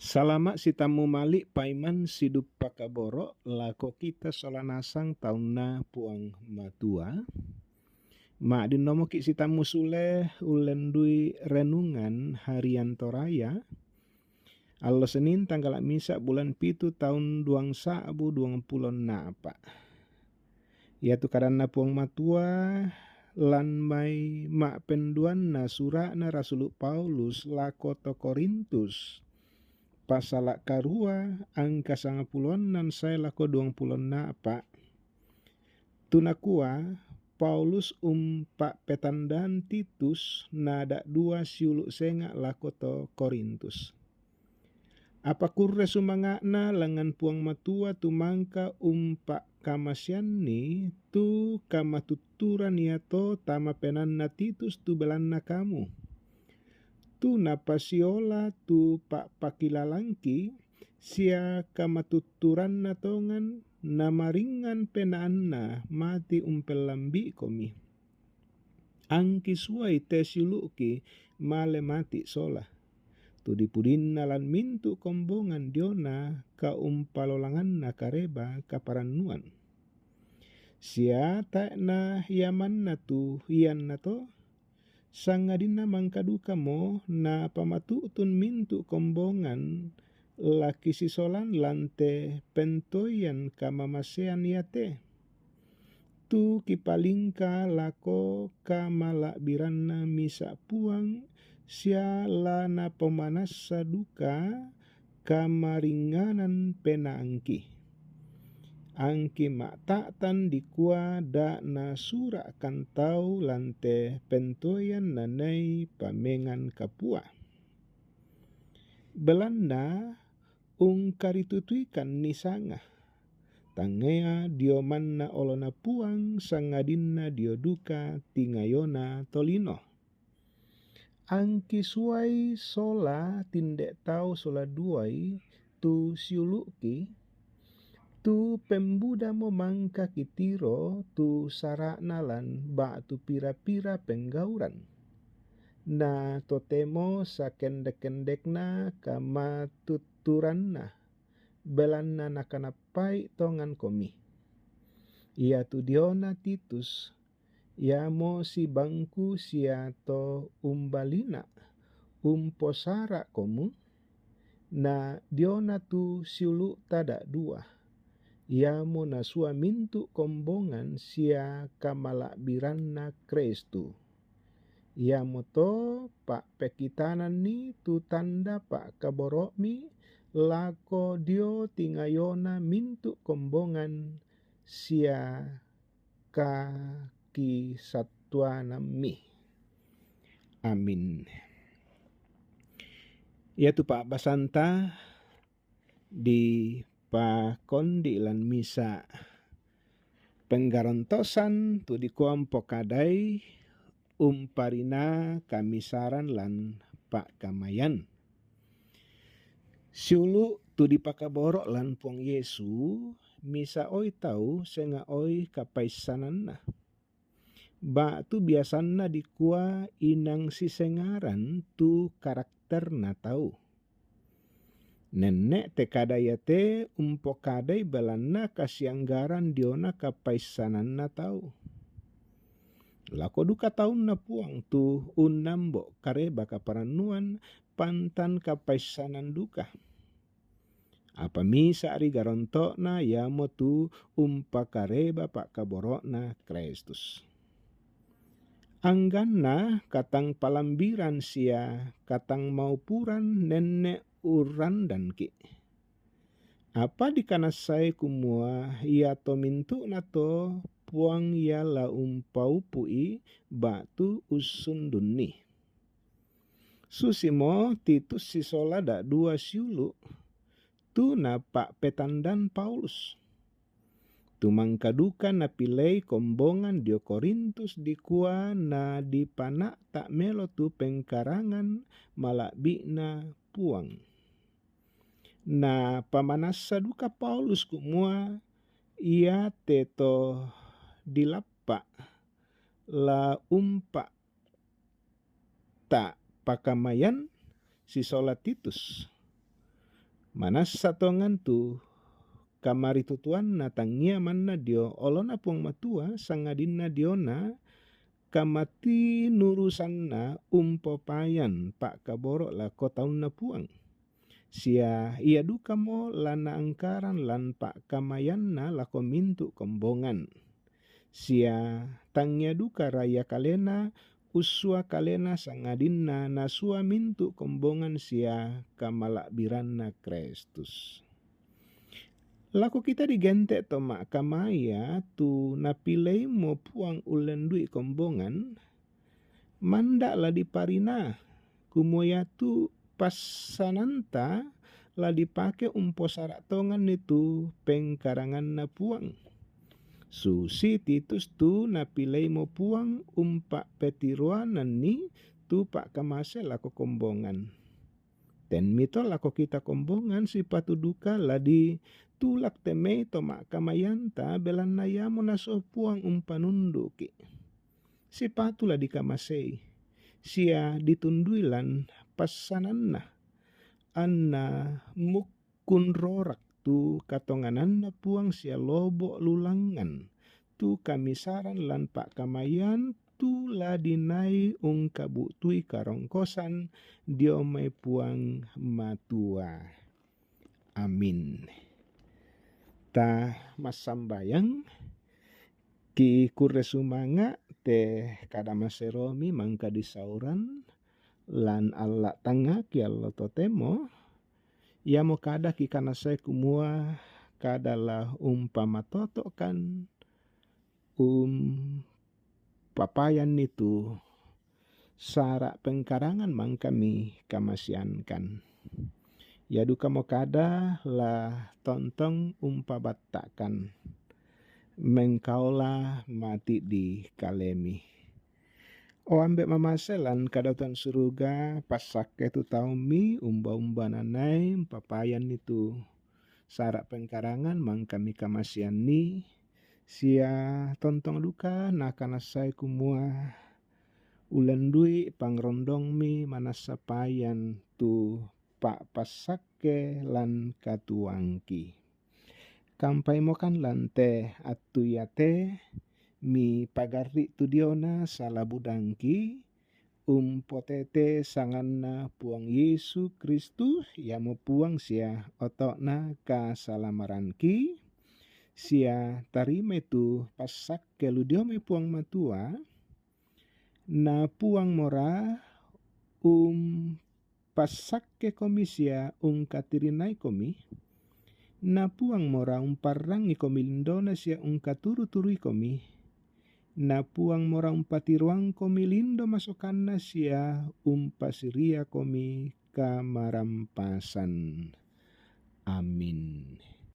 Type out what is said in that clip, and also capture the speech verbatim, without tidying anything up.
Salama' sitammu mali' paiman sidup pakaboro' lako kita sola nasang taunna Puang Matua. Ma'dinnomoki' sitammu sule ullendui renungan harian Toraya, allo Senin tanggala' misa' bulan pitu taun duang sa'bu duang pulo nnapa'. Iatu kadanna Puang Matua lan mai ma'penduanna sura'na Rasulu' Paulus lako to Korintus, pasala' karua angka sangpulo annan sae lako duang pulo nnapa'. Tu nakua, Paulus umpa'petandan Titus na da'dua siulu' senga' lako to Korintus. Apa kurre sumanga'na langngan Puang Matua tu mangka umpa'kamaseanni tu kamatutturan iato tama penaanna Titus tu belanna kamu. Tu napasiola tu pa'pakilalangki sia kamatutturanna tongan, namaringngan penaanna mati umpellambi'komi. Angki suai te siulu'ki male mati sola, tu dipudinna lan mintu' kombongan diona kaumpalolanganna kareba kaparannuan. Sia tae' na iamanna tu iannato, sangadinna mangka dukamo napamatu'tun mintu' kombongan la kisisolan lan te pentoian kamamasean iate. Tu kipalingka lako kamala'biranna misa' Puang sia la napomanassa duka kamaringnganan penaangki. Angki ma'ta'tan dikua da' nasura'kan tau lan te pentoian nanai pamengan kapua. Belanna ungkaritutuikanni sanga, tangngea dio manna olona Puang sangadinna dio duka tingayona tolino. Angki suai sola tinde tau sola duai tu siulu'ki, tu pembudamo mangka kitiro tu sara'na lan ba'tu pira-pira penggauran. Na totemo sakendek-kendekna kamatutturanna, belanna nakanappai tongankomi. Iatu diona Titus, iamo sibangku sia to umbalina, umposara'komu, na diona tu siulu'ta da'dua, iamo nasua mintu' kombongan sia kamala'biranna Kristu. Iamoto pa'pekitananni tu tanda pa'kaboro'mi lako dio tingayona mintu' kombongan sia kakisattuanammi. Amin. Iatu pa'basanta dipakondi' lan misa' penggarontosan tu dikua umpokadai umparina kamisaran lan pa'kamayan. Siulu' tu dipakaboro' lan Puang Yesu, misa' oi tau senga' oi kapaissananna. Ba'tu biasanna dikua inang sisengaran tu karakterna tau. Nenne' te kada iate umpokadai belanna kasianggaran diona kapaissananna tau. Lako duka taunna Puang tu unnambo' kareba kaparannuan pantan kapaissanan duka. Apa misa' ri garonto'na iamotu umpakareba pa'kaboro'na Kristus. Angganna katang palambiran sia katang maupuran nenne' urrandanki'. Apa dikanassai kumua iato mintu'nato Puang ia la umpaupu'i ba'tu ussundunni. Susimo Titus sisola da'dua siulu', tu napa'petandan Paulus. Tu mangka duka napilei kombongan dio Korintus dikua na dipana'ta' melo tu pengkarangan mala'bi'na Puang. Na pamanassa duka Paulus kumua iate to dilappa' la umpa' ta' pakamayan sisola Titus. Manassa tongan tu kamaritutuanna tangia manna dio olona Puang Matua, sangadinna diona kamatinurusanna umpopayan pakkaboro lako taunna Puang. Sia ia dukamo la naangkaran lan pakkamayanna lako mintu kombongan. Sia tangia duka raia kalena, ussua kalena sangadinna nasua mintu kombongan sia kamalabbiranna Kristus. Lako kita digente to makkamaya tu napileimo Puang ullendui kombongan, manda la diparina, kumua iatu passananta la dipake umposara tonganni tu pengkaranganna Puang. Susi Titus tu napileimo Puang umpappetiroananni tu pakkamase lako kombongan. Tenmi to lako kita kombongan sipatu duka la ditulak temei to makkamayanta, belanna iamo naso Puang umpanunduki. Sipatu la dikamasei sia ditundui lan passananna, anna mukkun rorak tu katongananna Puang sia lobo lulangngan tu kamisaran lan pakkamayan tu la dinai ungkabu'tui karongkosan dio mai Puang Matua. Amin. Ta massambayang, ki kurre sumanga te kada maseromi mangka disauran lan alla tangaki allo totemo, iamo kada ki kanasai kumua kada la umpamatotokan um papayanni tu sara pengkarangan mangkami kamasiankan. Ia dukamo kada la tontong umpabattakan mengkaola mati di kalemi. O Ambe mamase lan kadatuan suruga, passakke tu taumi umba-umba nanai papayanni tu sara pengkarangan mangkami kamasianni, sia tontong duka nakanassai kumua ulendui pangrondongmi manassa payan tu pa'passakke lan katuangki. Kampaimokan lan te attu iate mi pagarri tu diona sala budangki, umpotete sanganna Puang Yesu Kristus, iamo Puang sia oto'na kasalamaranki, sia tarimai tu passakke lu dio mai Puang Matua, na Puang mora um passakke komi sia ungkatirinaikomi, na Puang mora umparrangi komi lindona sia ungkaturu-turui komi, na Puang mora umpatiroang komi lindo masokanna sia umpasiria komi kamarampasan. Amin.